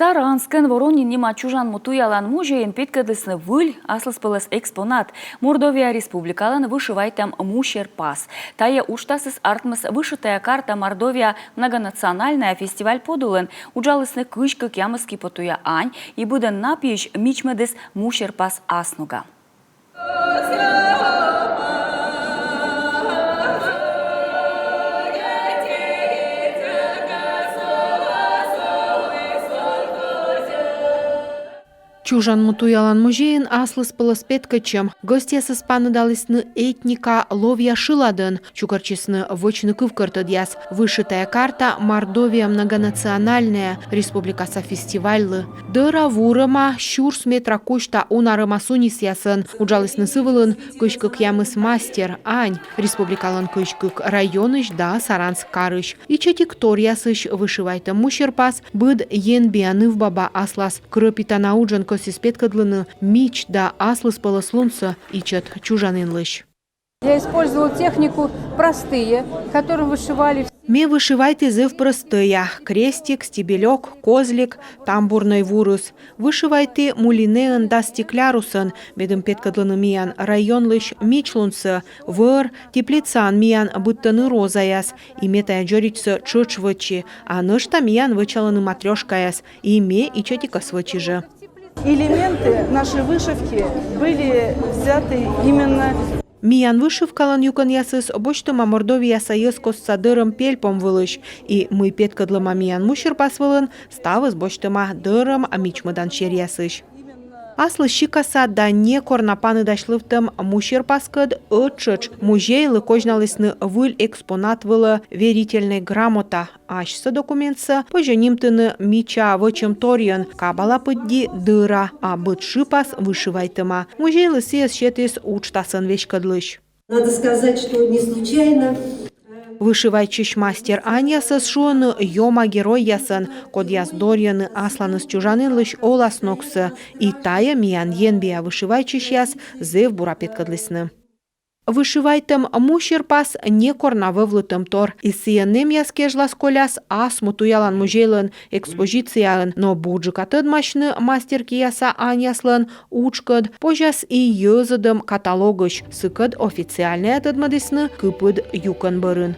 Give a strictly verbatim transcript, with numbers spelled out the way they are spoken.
Саранскын Воронин нима чужан му туялан музейын петкӧдлісны выль аслыспӧлӧс экспонат. Мордовия Республикалӧн вышивайтӧм мусерпас. Тайӧ уджтасыс артмис «Вышитая карта. Мордовия многонациональная» фестиваль подулын. Уджалісны кызь кӧкъямыс киподтуя ань, и быдӧн на пиысь мичмӧдіс мусерпас ас ногӧн. Чужан му туялан музейын аслыспӧлӧс петкӧдчӧм. Гӧсьтъясӧс паныдалісны этника ловъя шыладӧн, чукӧртчисны вӧчны кывкӧртӧдъяс «Вышитая карта. Мордовия многонациональная» республикаса фестивальлы. Дӧра вурӧма сюрс метра кузьта уна рӧма сунисъясӧн. Уджалісны сы вылын кызь кӧкъямыс мастер, ань, республикалӧн кызь кык районысь да Саранск карысь. Ичӧтик торъясысь вышивайтӧм мусерпас быд енбиа нывбаба аслас крӧпитана уджӧн кӧсйис петкӧдлыны мич да аслыспӧлӧслунсӧ ичӧт чужанінлысь. Я использовала технику простые, которым вышивали. Ме вышивайті зэв прӧстӧя: крестик, стебелёк, козлик, тамбурнӧй вурыс. Вышивайті мулинеӧн да стеклярусӧн, медым петкӧдлыны миян районлысь мичлунсӧ. Вӧр, теплицаын миян быдтӧны розаяс, и ме тайӧ дзоридзсӧ тшӧтш вӧчи, а нӧшта миян вӧчалӧны матрёшкаяс, и ме ичӧтикӧс вӧчи жӧ. Элементы нашей вышивки были взяты именно. Миян вышивкалӧн юкӧнъясыс босьтӧма Мордовияса йӧзкостса дӧрӧм пельпом вылысь, и мый петкӧдлӧма миян мусерпас вылын, ставыс босьтӧма дӧрӧм мичмӧдан серъясысь. Аслыссикаса да некор на паныдасьлывтӧм мусерпаскӧд ӧттшӧтш музейлы козьналісны выль экспонат вылӧ верительнӧй грамота. Асьсӧ документсӧ позьӧ нимтыны мича вӧчӧмторйӧн, кабала пыдди дӧра, а быд шыпас вышивайтӧма. Музейлы сійӧс сетіс уджтасӧн веськӧдлысь. Надо сказать, что не случайно. Вышивайтчысь мастер аньясӧс шуӧны ёма геройясӧн, кодъяс дорйӧны асланыс чужанінлысь оласногсӧ. И тайӧ миян енбиа вышивайтчысьяс зэв бура петкӧдлісны. Вышивайтӧм мусерпас — некор на вӧвлытӧмтор, и сійӧ нэмъяс кежлас коляс ас му туялан музейлӧн экспозицияын. Но бурджыка тӧдмасьны мастер кияса аньяслӧн уджкӧд позяс и йӧзӧдӧм каталогысь, сыкӧд официальнӧя тӧдмӧдісны кыпыд юкӧн бӧрын.